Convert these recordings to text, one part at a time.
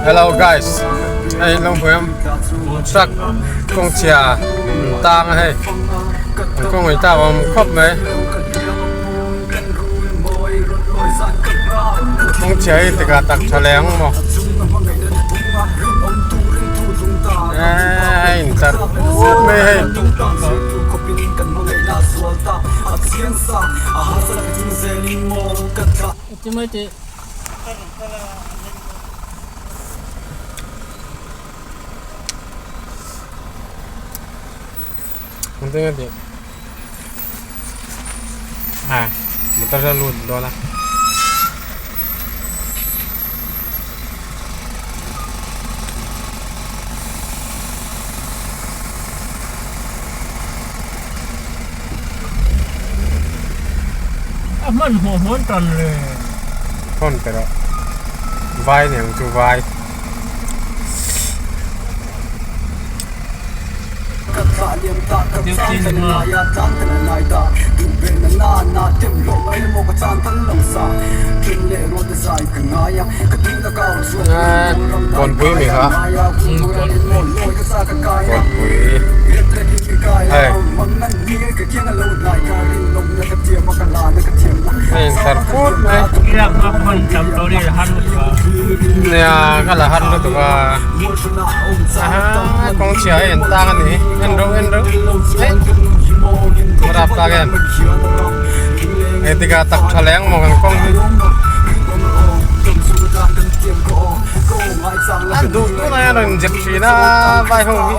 Hello guys hei lo hmuh em truck kawng chhia an tang a hei an kawng in tak a awm khawp mai kawng chhia hi tikah tak tha leh ang maw eee a in tlar put mai hei. À, motor ra luôn đó là A hmanhmawh hmuan tan le. Phone pe rawh. Vai ni ang chu vai. Kawnpui mi kha. Kawnpui. Hei. Hei thar phut mai. Nia ka la har lutuk a. Aha kawng chhia hi an tang a ni en reuh en reuh hei a rap tak em engtikah tak tha leh ang maw kan kawng hi an duh tunah hian rawn inzep thin a vai ho hi.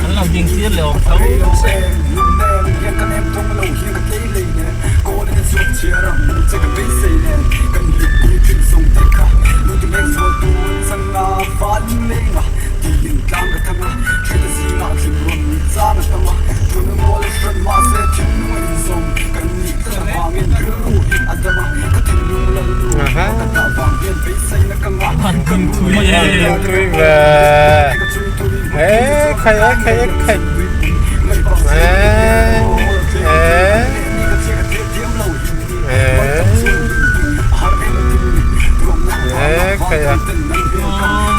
An lo ding tir leh awm tho Tui ve e khai e khai e khai e e e e khai a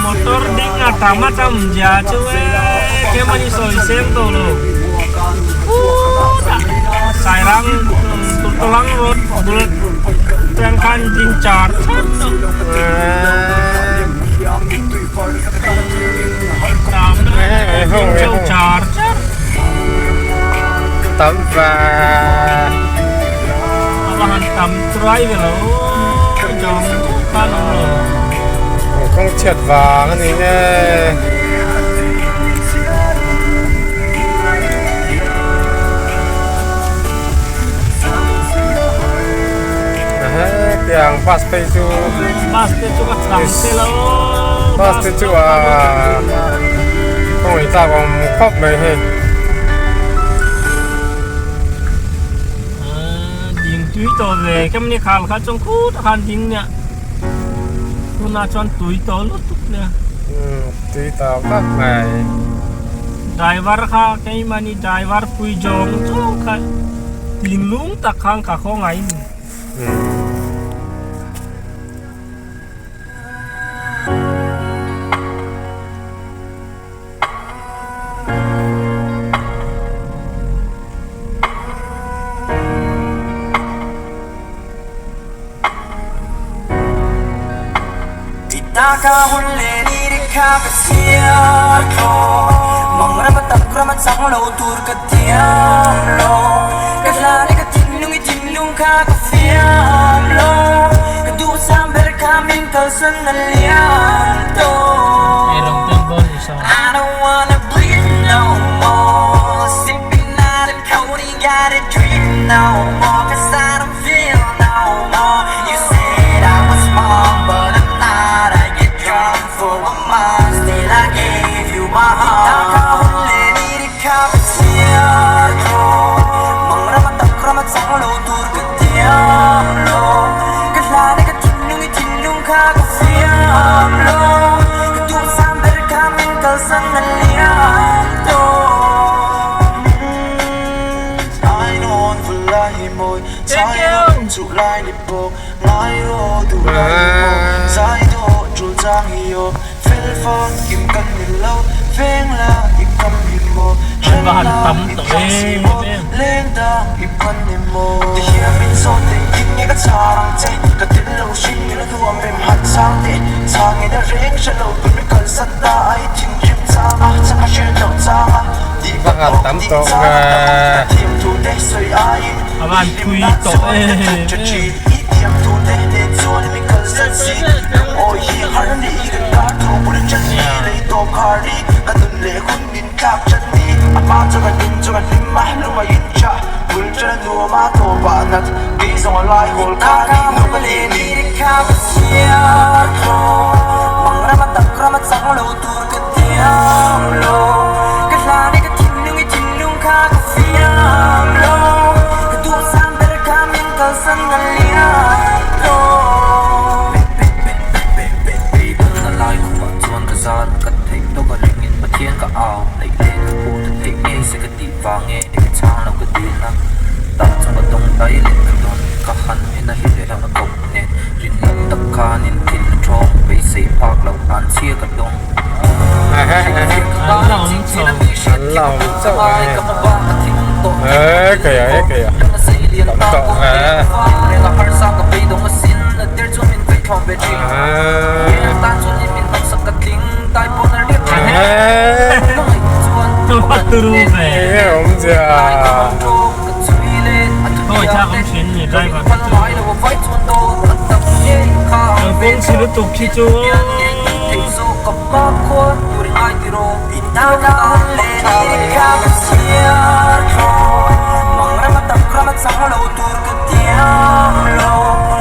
Motor ding a tam a tam zia chu e kemani sawi seng tawh lo Sairang Tulang road bul atang khan ding char chat tawh char char tam va a han tam try ve lo jong khan awm lo kawng chhiat vang a ni e. Tiang bus phei chu bus te chu ka chang se lo bus te chu a kawng chak awm khawp mai hei ding tui tawh ve kem ni khal kha chuan khutah khan ding nia tunah chuan tui tawh lutuk nia tui tawh vak mai driver kha keimahni driver pui zawng zawng kha thinlung tak khan ka khawngaih a ni. An va han tam tawh em em. Va han tam tawh ve. A van thui tawh em em. An la awm chho. An la awm chauh a ni. He keia he keia tam tawh ve. Turu ve. Enge awmzia. Khawi thlak awm thin ni driver te chu. An kawng chhe lutuk khi chu aw.